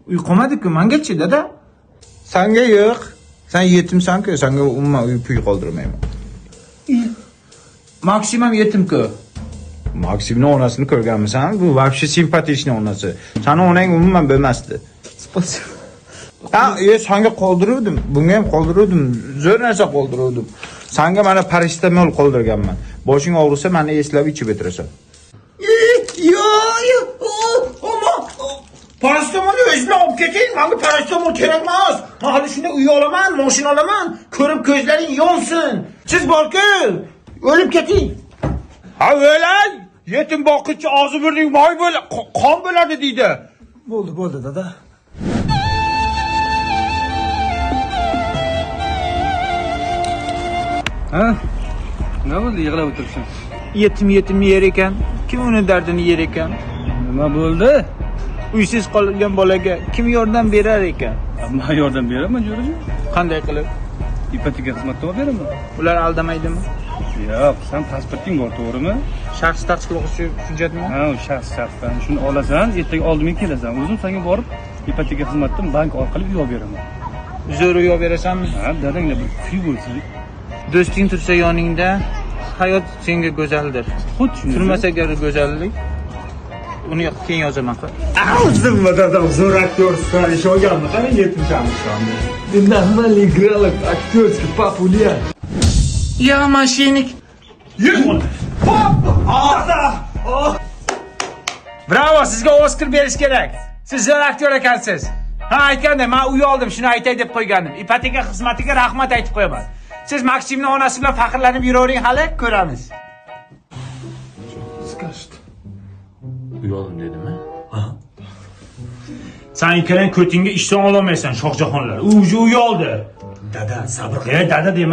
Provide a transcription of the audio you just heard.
Uy qolmadi-ku, mengachi dada? Sanga yo'q. Sen yetimsan-ku, sanga umuman uy puy qoldirmayman. Maksim ham yetim-ku. Maksimni onasini ko'rganmisan? Bu вообще симпатичный onasi. Sani onang umuman bo'lmasdi. Спасибо. Ha, sanga qoldiruvdim. Bunga ham qoldiruvdim. Zo'r narsa qoldiruvdim. Sanga mana parasetamol qoldirganman. Boshing og'risa meni eslab ichib o'tirasan. Yo, yo, parasetamolni o'zim olib keting. Menga parasetamol kerak emas. Men hali shunda uy olaman, mashina olaman. Ko'rib ko'zlaring yonsin. Siz borku, o'lib keting. Ha, o'lay. Yetim boquvchi og'zi burning moy bo'la, qon bo'ladi deydi. Bo'ldi, bo'ldi dada. Ha? Nima bo'ldi yig'lab o'tiribsan? Yetim yetim yer ekan. Kim uni dardini yer ekan? Nima bo'ldi? Uysiz qolgan bolaga kim yordam berar ekan? Men yordam beraman, jo'rajon. Qanday qilib? Ipoteka xizmatini olib beraman. Ular aldamaydimi? Yo'q, sen pasporting bor, to'g'rimi? Shaxs tasdiqlovchi hujjatmi? Ha, shaxs shaxsdan shuni olasan, ertaga oldimga kelasan. O'zim senga borib ipoteka xizmatidan bank orqali uy olib beraman. Zo'r uy olib berasanmi? Ha, dadangda bir kuy bo'lsin. Do'sting tursa yoningda, hayot senga go'zaldir. Xuddi shunday. Turmasa agar go'zallik, uni keyin yozaman. Ağzımla dadam zo'r aktyor sifatida ishonganmi? Qani yetimsan ishondi. Ты нормально играла актерский папуля. Ya mashinik. Bravo, sizga Oscar berish kerak. Siz zo'r aktyor ekansiz. Ha, aytganda men uy oldim, shuni aytay deb qo'ygandim. Ipoteka xizmatiga rahmat aytib qo'yaman. Siz Maksimni onasi bilan faxrlanib yuravering hali, ko'ramiz. Скажет. Uy oldim dedimi? Sen ikkalang ko'tingga ishdan ololmaysan, Shohjahonlar. U uy oldi. Dada, sabr qil. Dada dema.